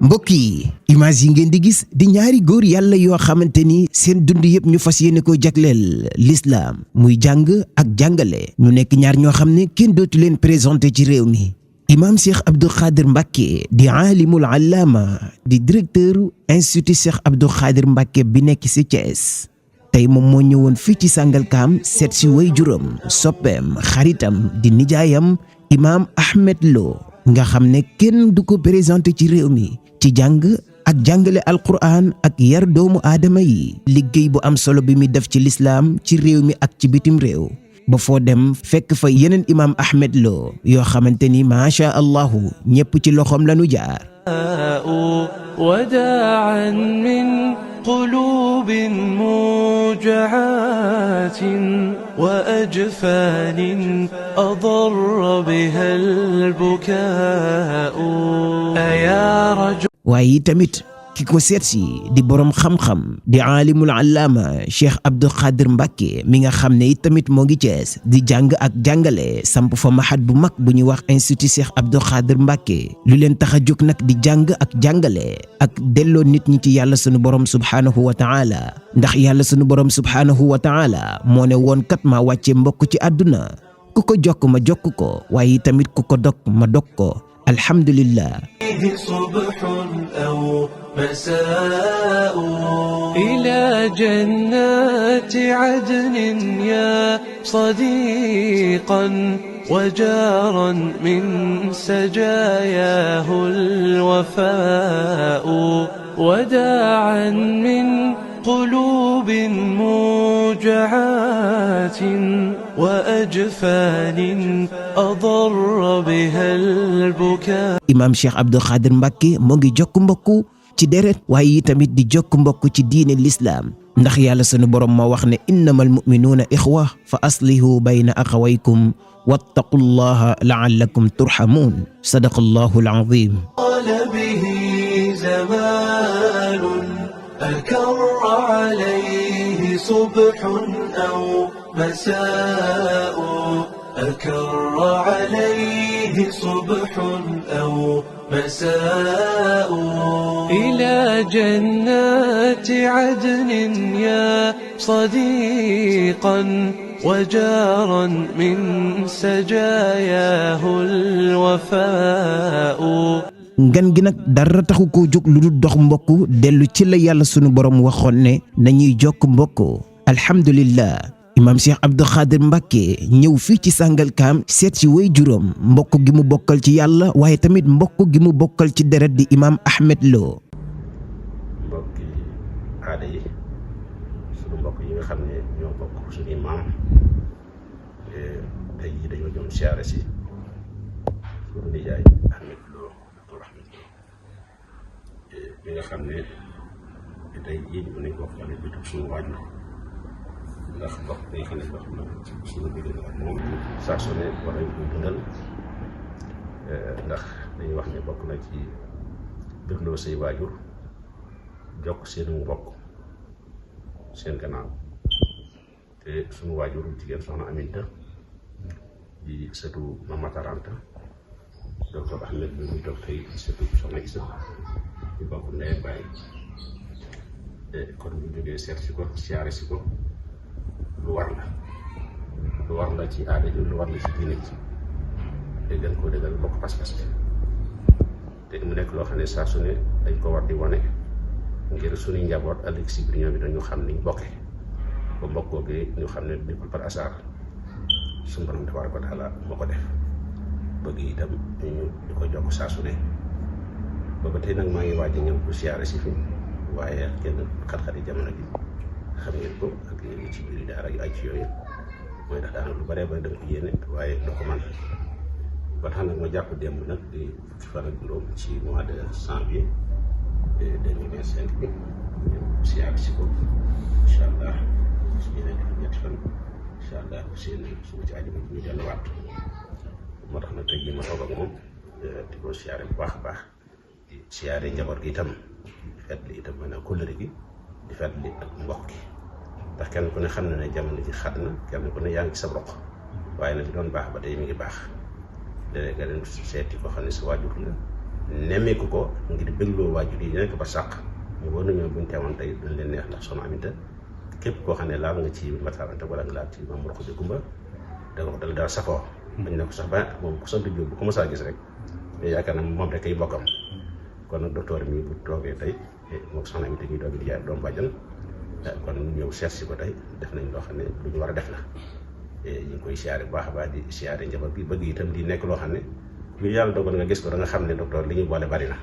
mbokk yi image yi ngeen di gis di ñaari góor yàlla yoo xamante ni seen dund yëpp ñu fas yéene ko jagleel l'islam muy jàng ak jàngale ñu nekk ñaar ñoo xam ne kenn dootu leen présenté ci réew mi. Imam Cheikh Abdou Khadir Mbacké di aalimul allaama di directeur institut Cheikh Abdou Khadir Mbacké bi nekk ci Thiès tey moom moo ñëwoon fii ci Sangalkam seet si way juróom soppeem xaritam di nijaayam Imam Ahmed Lo nga xam ne kenn du ko présenté ci réew mi ci jàng ak jàngale alquran ak yar doomu aadama yi liggéey bu am solo bi muy def ci lislaam ci réew mi ak ci bitim réew ba foo dem fekk fa yeneen Imam Ahmed Lo yoo xamante ni macha allahu ñépp ci loxoom lañu jaar. وداعا من قلوب موجعات وأجفان أضر بها البكاء أيا رجل waaye tamit ki ko seet si di boroom xam-xam di aalimul allaama Cheikh Abdou Khadir Mbacké mi nga xam ne tamit moo ngi Cees di jàng ak jàngale samp fa mahad bu mag bu ñuy wax institut Cheikh Abdou Khadir Mbacké lu leen tax a jóg nag di jàng ak jàngale ak delloo nit ñi ci yàlla sunu borom subhaanahu wa taala ndax yàlla sunu borom subhaanahu wa taala moo ne woon kat maa wàcce mbokk ci àdduna ku ko jokk ma jokk ko waaye tamit ku ko dog ma dog ko alhamdulillah. صبح أو مساء إلى جنات عدن يا صديقا وجارا من سجاياه الوفاء وداعا من قلوب موجعات وأجفان أضر بها البكاء. Imam Cheikh Abdou Khadir Mbacké moo ngi jokk mbokk ci deret waaye tamit di jokk mbokk ci diine l'islam ndax yàlla sunu borom moo wax ne innamal mu'minuuna ixwa fa aslihu bayna axawaykum wattaqullaha la'allakum turhamun sadaqallahu al-azim. أكر عليه صبح أو مساء أكر عليه صبح أو مساء إلى جنات عدن يا صديقا وجارا من سجاياه الوفاء. ngan gi nag dara taxu koo jóg lu dul dox mbokk dellu ci la yàlla sunu borom waxoon ne nañuy jokk mbokk alhamdulillah. Imam Cheikh Abdou Khadir Mbacké ñëw fii ci Sangalkam seet si way juróom mbokk gi mu bokkal ci yàlla waaye tamit mbokk gi mu bokkal ci deret di Imam Ahmed Lo. mbokki aada yi sunu mbokk yi nga xam ne ñoo bokk suñuy maam tey jii dañoo ñëw siyaare si sunu nijaay Ahmed Lo mi nga xam ne tey jii mën nañ ko wax ne bitu suñu waajur ndax mbokk bi nga xam ne wax na suñu diggante ak moom saa su ne war nañ koy dundal ndax dañuy wax ne bokk na ci dundaloo say waajur jokk seenu mbokk seen gannaaw te suñu waajur jigéen soxna Aminta di sëtu Mama Taranta docteur Ahmed bi muy toog tey sëtu soxna Issa di bokk ndey bàyyi kon bu jógee seet si ko siyaare si ko lu war la ci aada ji lu war la ci diine ji te gën koo dëggal bokk pas-pas bi te mu nekk loo xam ne saa su ne dañ ko war di wane ngir suñuy njaboot ëllëg si biir ñoom dañu xam niñ bokke ba mbokkoo gi ñu xam ne nekkul par hasard suñu borom tabaaraka wa taala moo ko def bëgg itam ñu di ko jokk saa su ne ba tey nag maa ngi waaj a ñëw bu siyaare si fi waaye kenn xat-xat yi jamono ji xam ngeen ko ak li ci biir daara yu aj yooyu mooy tax daanaka lu bëree bëri da nga ko yéene waaye doo ko mën ba tax nag ma jàpp démb nag di fukki fan ak juróom ci mois de janvier 2025 bi ñëw siyaare si ko incha allah su ñeneen def ñetti fan incha allah seen suba ci àjjuma ñu delluwaat moo tax nag tey jii ma toog ak moom di ko siyaare bu baax a baax di siyaare njaboot gi itam fet li itam mën a kóllëre gi di fet li ak mbokk gi ndax kenn ku ne xam na ne jamono ji xat na kenn ku ne yaa ngi ci sa roq waaye nag li doon baax ba tey mi ngi baax léeg-léeg nga leen seeti ko xam ne sa waajur la nemmeeku ko ngir bégloo waajur yi nekk ba sàq ñu war nañoo buñ teewoon tey dañ leen neex ndax soxna Aminta képp koo xam ne laal nga ci Matar Anta wala nga laal ci Maam Mor Khoudia Coumba da nga dal daal safoo bañ ne ko sax ba moom ku sant Jóob bu ko mos a gis rek yaakaar naa moom rek ay bokkam kon nag docteur mi bu toogee tey moom soxna Aminta ñuy doog di jaay doom bàjjan kon ñëw seet si ko tey def nañ loo xam ne lu ñu war a def la ñu ngi koy siyaare bu baax a baax di siyaare njaboot bi bëgg itam di nekk loo xam ne lu yàlla dogal nga gis ko da nga xam ne docteur li ñuy boole bari na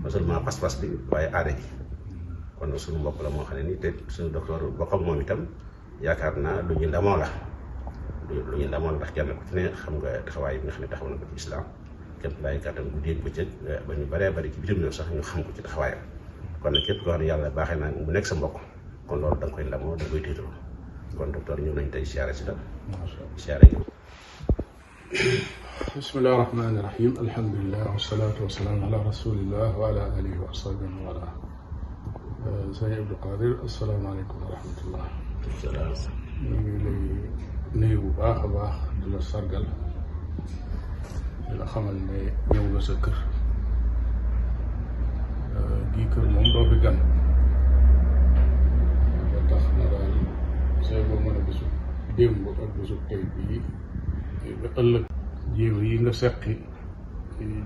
non seulement pas-pas bi waaye aada ji kon nag suñu mbokk la moo xam ne nii te suñu docteur bokk ak moom itam yaakaar naa lu ñu ndamoo la lu ñu ndamoo la ndax kenn ku ci ne xam nga taxawaay bi nga xam ne taxaw na ko ci islam képp laay kàttan bu dégg bëccëg ba ñu baree bari ci bitim réew sax ñu xam ko ci taxawaayam kon nag képp koo xam ne yàlla baaxee naa mu nekk sa mbokk kon loolu da nga koy ndamoo da nga koy tiitaroo kon docteur ñëw nañ tey siyaare si la siyaare gi bismillahi rahmaani rahim alhamdulilah wasalaatu wasalaam ala rasulillah wa ala alihi wa ashabihi wa ala sëñ Abdou Qadir asalaamaaleykum wa rahmatullah ñu ngi lay nuyu bu baax a baax di la sargal di la xamal ne ñëw nga sa kër gii kër moom doo fi gan ba tax na daal sooy boo mën a bisu démb ak bisu tey bii ba ëllëg jéego yi nga seqi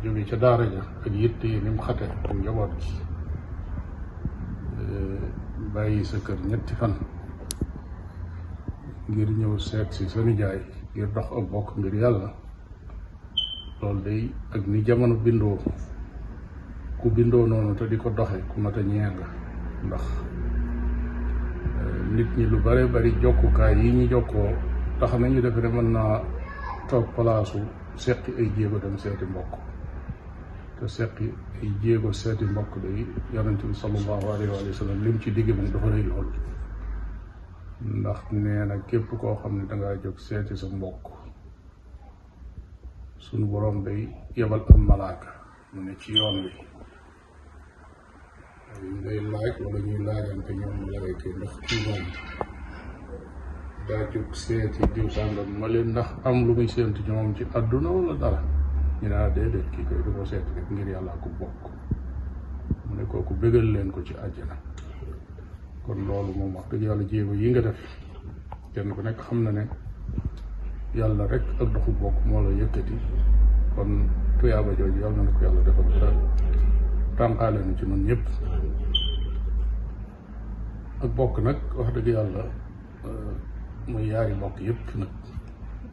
jóge ca daara ja ak yitte yi ni mu xate ak njaboot gi bàyyi sa kër ñetti fan ngir ñëw seet si sa nijaay ngir dox ak bokk ngir yàlla loolu day ak ni jamono bindoo ku bindoo noonu te di ko doxe ku mat a ñee nga ndax nit ñi lu bare bari jokkukaay yi ñu jokkoo tax nañu defe ne mën naa toog palaasu seqi ay jéego dem seeti mbokk te seqi ay jéego seeti mbokk day yonent bi sallallahu alayhi wa sallam lim ci digg moom dafa rëy lool ndax nee na képp koo xam ne dangaa jóg seeti sa mbokk suñu boroom day yebal am malaaka mu ne ci yoon wi ngay laaj wala ñuy laajante ñoom malaaka yi ndax kii moom daa jóg seeti diw sàngam ma leen ndax am lu muy séentu ci moom ci àdduna wala dara ñu ne déedéet kii koy du ko seeti rek ngir yàlla ko bokk mu ne kooku bégal leen ko ci àjjana kon loolu moom wax dëgg yàlla jéego yi nga def kenn ku nekk xam na ne yàlla rek ak doxu bokk moo la yëkkati kon tuyaaba jooju yàlla na ko yàlla defal dara tànqaale na ci noonu ñëpp ak bokk nag wax dëgg yàlla muy yaari bokk yëpp nag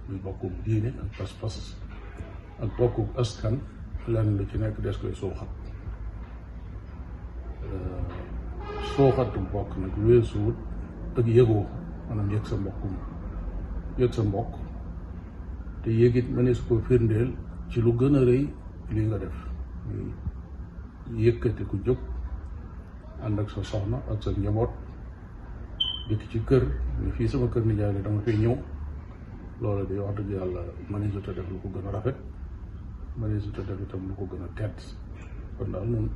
muy bokku diine ak pas-pas ak bokku askan lenn lu ci nekk des koy suuxat suuxatu bokk nag weesuwut ak yëgoo maanaam yëg sa mbokk te yëgit mënees koo firndeel ci lu gën a rëy li nga def yëkkati ku jóg ànd ak sa soxna ak sa njaboot dikk ci kër ni fii sama kër nijaay la dama fay ñëw loolu di wax dëgg yàlla mëneesut a def lu ko gën a rafet mëneesut a def itam lu ko gën a tedd kon daal moom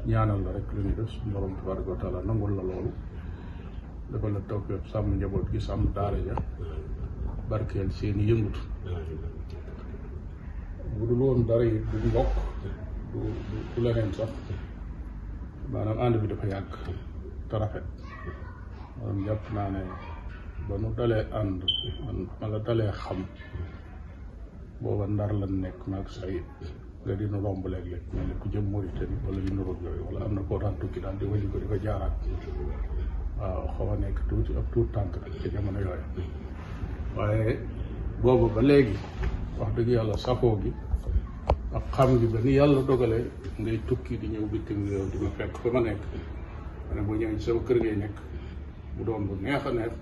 ñaanal la rek lu ñuy def suñu borom tabaraka wa taala nangul la loolu dafa la tawfeex sàmm njaboot gi sàmm daara ja barkeel seeni yëngutu bu dul woon dara yi du mbokk du leneen sax maanaam ànd bi dafa yàgg te rafet maanaam jàpp naa ne ba nu dalee ànd ma la dalee xam booba Ndar lan nekk maag say nga dina romb léeg-léeg mel ni ku jëm Mauritanie wala yu nuróog yooyu wala am na koo daan tukki daal di wëññi ko di ko jaaraat waaw xaw a nekk tuuti ab tuut tànk rek ci jamono yooyu waaye boobu ba léegi wax dëgg yàlla safoo gi ak xam gi ba ni yàlla dogalee ngay tukki di ñëw bitim réew di ma fekk fa ma nekk ma ne boo ñëwee ci sama kër ngay nekk mu doon bu neex a neex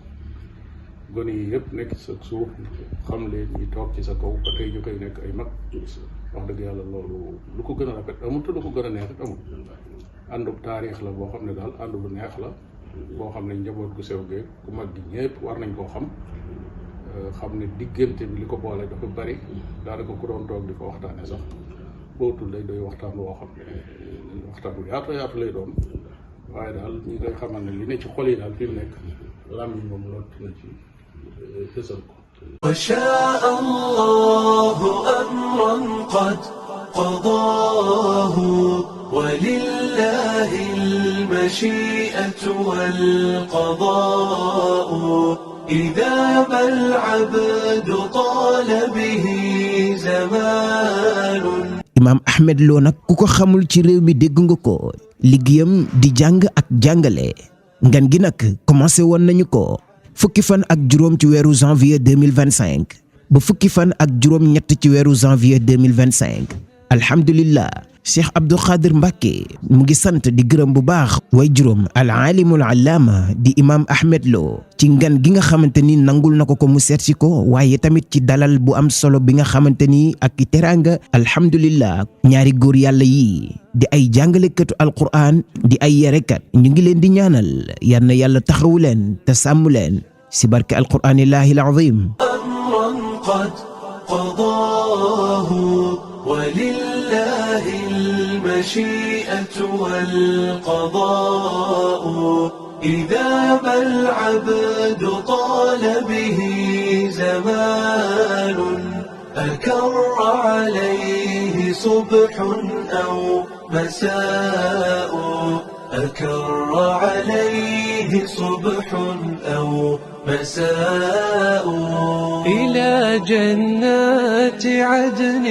gone yi yëpp nekk ci sa suuf xam leen ñi toog ci sa kaw ba tey ñu koy nekk ay mag wax dëgg yàlla loolu lu ko gën a rafet amul te lu ko gën a neex it amul àndub taarix la boo xam ne daal ànd bu neex la boo xam ne njaboot gu sew geeg ku mag gi ñëpp war nañ koo xam ne diggante bi li ko boole dafa bari daanaka ku doon toog di ko waxtaane sax bootul lay doy waxtaan woo xam ne waxtaan bu yaatu lay doon waaye daal ñi koy xamal ne li ne ci xol yi daal fi mu nekk làmmiñ moom lott na ci fësal ko. وشاء الله أمرا قد قضاه ولله المشيئة والقضاء إذا ما العبد طال به زمان. Imaam Ahmed Lo nag ku ko xamul ci réew mi dégg nga ko liggéeyam di jàng ak jàngale ngan gi nag commencé woon nañu ko fukki fan ak juróom ci weeru janvier 2025 ba fukki fan ak juróom ñett ci weeru janvier 2025 alhamdulillah Cheikh Abdou Khadir Mbacké mu ngi sant di gërëm bu baax way juróom al aalimul allaama di Imaam Ahmed Lo ci ngan gi nga xamante ni nangul na ko mu seet si ko waaye tamit ci dalal bu am solo bi nga xamante ni ak i teraanga alhamdulillah ñaari góor yàlla yi di ay jàngalekatu alquran di ay yarekat ñu ngi leen di ñaanal yal na yàlla taxawu leen te sàmm leen si barke alquranillahi alazim. أمرا قد قضاه ولله المشيئة والقضاء إذا ما العبد طال به زمان أكر عليه صبح أو مساء أكر عليه صبح أو مساء إلى جنات عدن